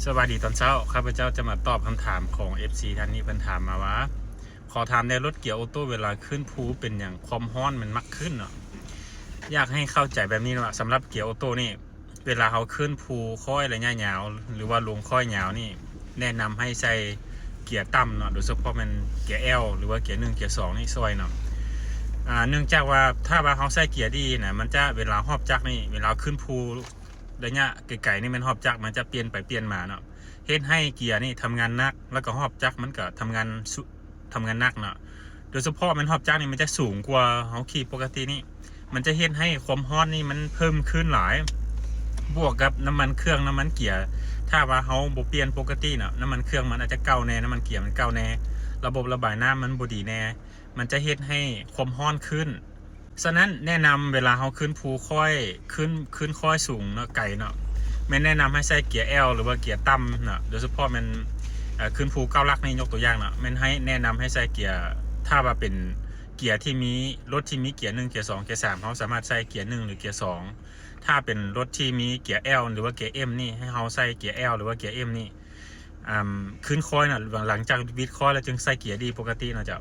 ສະບາຍດີຕອນເຊົ້າ, ຂ້າພະເຈົ້າຈະມາຕອບຄຳຖາມຂອງເອັຟຊີທ່ານນີ້. ເພິ່ນຖາມມາວ່າ ຂໍຖາມແດ່ ລົດເກຍໂອໂຕ້ເວລາຂຶ້ນພູເປັນຫຍັງຄວາມຮ້ອນມັນມັກຂຶ້ນເນາະ? ຢາກໃຫ້ເຂົ້າໃຈແບບນີ້ວ່າ ສຳລັບເກຍໂອໂຕ້ນີ້ ເວລາເຮົາຂຶ້ນພູຄ້ອຍໄລຍະຍາວ ຫຼືວ່າລົງຄ້ອຍຍາວນີ້ ແນະນຳໃຫ້ໃສ່ເກຍຕ່ຳເນາະ, ໂດຍສະເພາະແມ່ນເກຍແອລ ຫຼືວ່າເກຍໜຶ່ງ ເກຍສອງນີ້ຊ່ອຍເນາະ. ອາ ເນື່ອງຈາກວ່າຖ້າວ່າເຮົາໃສ່ເກຍດີນະ ມັນຈະ ເວລາຮອບຈັກນີ້ ເວລາເຮົາຂຶ້ນພູໄລຍະໄກໆນີ້ ແມ່ນຮອບຈັກມັນຈະປ່ຽນໄປປ່ຽນມາເນາະ, ເຮັດໃຫ້ເກຍນີ້ທຳງານໜັກ ແລ້ວກໍຮອບຈັກມັນກໍທຳງານ ທຳງານໜັກເນາະ. ໂດຍສະເພາະແມ່ນຮອບຈັກນີ້ມັນຈະສູງກວ່າເຮົາຂີ່ປົກກະຕິນີ້ ມັນຈະເຮັດໃຫ້ຄວາມຮ້ອນນີ້ມັນເພີ່ມຂຶ້ນຫຼາຍ ບວກກັບນ້ຳມັນເຄື່ອງ ນ້ຳມັນເກຍ ຖ້າວ່າເຮົາບໍ່ປ່ຽນປົກກະຕິເນາະ ນ້ຳມັນເຄື່ອງມັນອາດຈະເກົ່າແດ່ ນ້ຳມັນເກຍມັນເກົ່າແດ່ ລະບົບລະບາຍນ້ຳມັນບໍ່ດີແດ່ ມັນຈະເຮັດໃຫ້ຄວາມຮ້ອນຂຶ້ນ. ສະນັ້ນແນະນຳເວລາເຮົາຂຶ້ນພູຄ້ອຍ ຂຶ້ນ ຂຶ້ນຄ້ອຍສູງເນາະ ໄກເນາະ ແມ່ນແນະນຳໃຫ້ໃສ່ເກຍແອລ ຫຼືວ່າເກຍຕ່ຳເນາະ, ໂດຍສະເພາະແມ່ນ ເອີ ຂຶ້ນພູເກົ້າຫຼັກນີ້ ຍົກຕົວຢ່າງເນາະ ແມ່ນໃຫ້ ແນະນຳໃຫ້ໃສ່ເກຍ ຖ້າວ່າເປັນເກຍທີ່ມີ ລົດທີ່ມີເກຍໜຶ່ງ ເກຍສອງ ເກຍສາມ ເຮົາສາມາດໃສ່ເກຍໜຶ່ງ ຫຼືເກຍສອງ. ຖ້າເປັນລົດທີ່ມີເກຍແອລ ຫຼືວ່າເກຍເອັມນີ້ ໃຫ້ເຮົາໃສ່ເກຍແອລ ຫຼືວ່າເກຍເອັມນີ້ ອາ ຂຶ້ນຄ້ອຍເນາະ, ຫຼັງຈາກວິດຄ້ອຍແລ້ວຈຶ່ງໃສ່ເກຍດີປົກກະຕິເນາະເຈົ້າ.